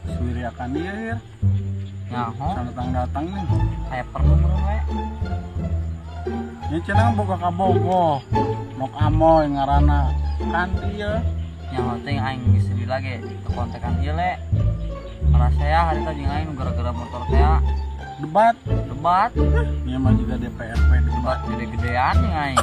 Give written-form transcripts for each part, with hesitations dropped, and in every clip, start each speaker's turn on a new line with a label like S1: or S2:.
S1: Suwiriakan dia ya.
S2: Nyaho.
S1: Datang-datang nih.
S2: Kayak perlu meureun we.
S1: Ini cenah boga kabogoh. Nok amoy ngaranna. Kan dia.
S2: Nyaho teh aing geus sedih lagi teu kontekan ieu le. Marasea harita jeung aing gara-gara motor teh.
S1: Debat,
S2: debat.
S1: Ieu mah juga DPRP
S2: debat gede-gedean jeung aing.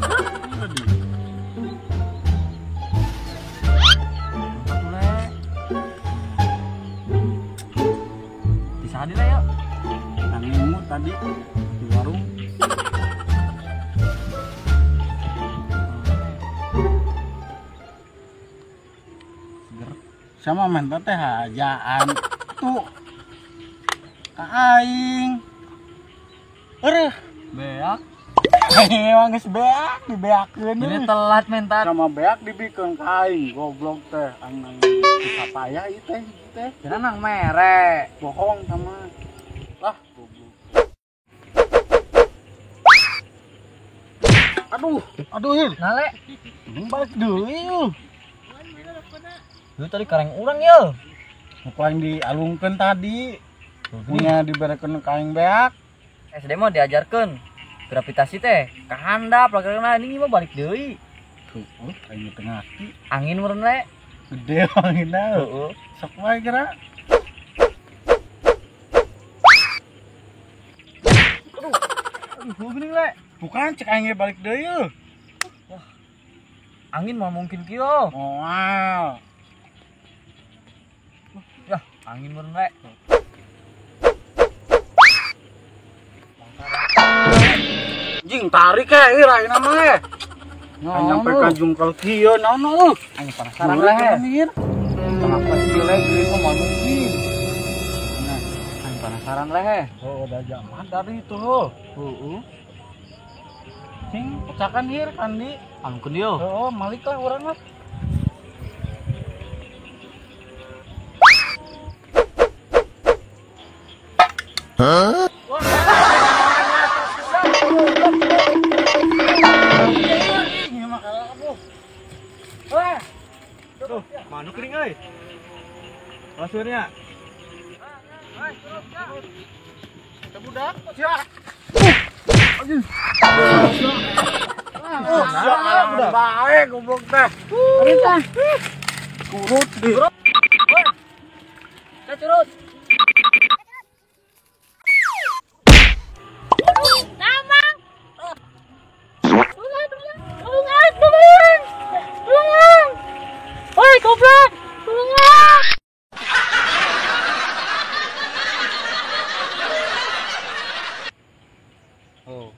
S2: Bisa hadir ya.
S1: Tangimu tadi di warung.
S2: Seger.
S1: Sama minta teh hajaan tuh ka aing. Eueuh,
S2: beak.
S1: Emang geus beak dibeakeun.
S2: Ini telat minta.
S1: Sama beak dibikeun ka aing, goblok teh. Anang dipapaya ieu teh teh.
S2: Cenah nang mere.
S1: Bohong sama. Lah, goblok. Aduh, aduh hil.
S2: Nale.
S1: Ini balik deui.
S2: Lu tadi kareng urang ye.
S1: Nu paling dialungkeun tadi. Punya diberekeun ka aing beak.
S2: SD mah diajarkeun gravitasi teh ka handap lagana ini mah balik deui.
S1: Heueuh, aing teu ngarti.
S2: Angin meureun le.
S1: Gede anginna.
S2: Heeh.
S1: Sok wae geura.
S2: Aduh. Aduh, geuning le.
S1: Bukan cek aing balik deui yeuh.
S2: Wah. Angin mah mungkin kieu.
S1: Moal.
S2: Yah, angin meureun le.
S1: Jing tarik eh ieu ayeuna mah eh. Nyampe ka jungkel kieu naon eueuh.
S2: Aing penasaran le. Kenapa kieu le geuning mah moal mungkin.
S1: Nah,
S2: aing penasaran le.
S1: Oh, udah zaman dari itu heuh.
S2: Heeh.
S1: Cing, pecakan hir kandi.
S2: Alungkeun ieu.
S1: Heeh, malik lah urang lah.
S3: Hah?
S4: Tuh, manu kering euy. Pasurnya.
S1: Kita budak. Sia. Anjing. Sia, bae goblok teh.
S2: Perintah.
S1: Kurut di.
S2: Woi. Curut.
S5: Namang. Tulungan, tulungan. Tulungan. Woi, goblok. Tulungan.
S2: Oh.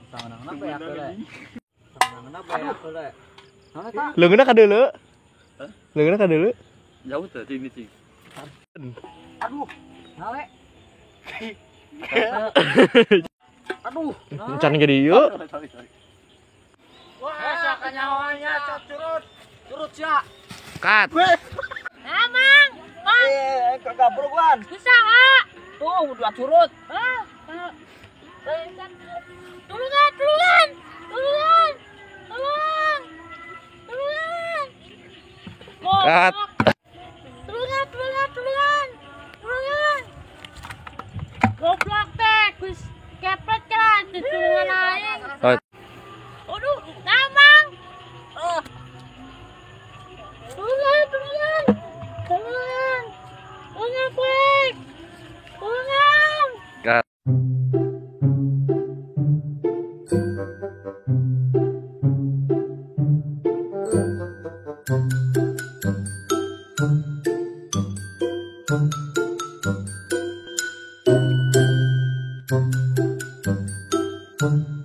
S2: Tangan-tangan apa ya, le? Tangan apa ya, le?
S4: Leungeunna ka deuleu. Hah? Leungeunna ka deuleu.
S6: Jauh teh ini cing.
S2: Aduh, nale.
S1: Aduh,
S4: can jadi ieu.
S1: Wah, sakanyawanya curut.
S2: Curut sia.
S4: Kat.
S5: Amang, Mang.
S2: Eh, kagak buruan.
S5: Bisa, ah.
S2: Tuh, udah curut.
S5: Ah. Tulungan, tulungan. Tulungan. Tulungan. Tulungan.
S4: Kat.
S5: Tulungan, tulungan, tulungan. Tulungan. Goblok teh, geus kepret kan ditulungan aing. Aduh, namang. Tulungan, tulungan. Tulungan. Tulungan, kuek. Tulungan.
S4: Kat.
S3: Thank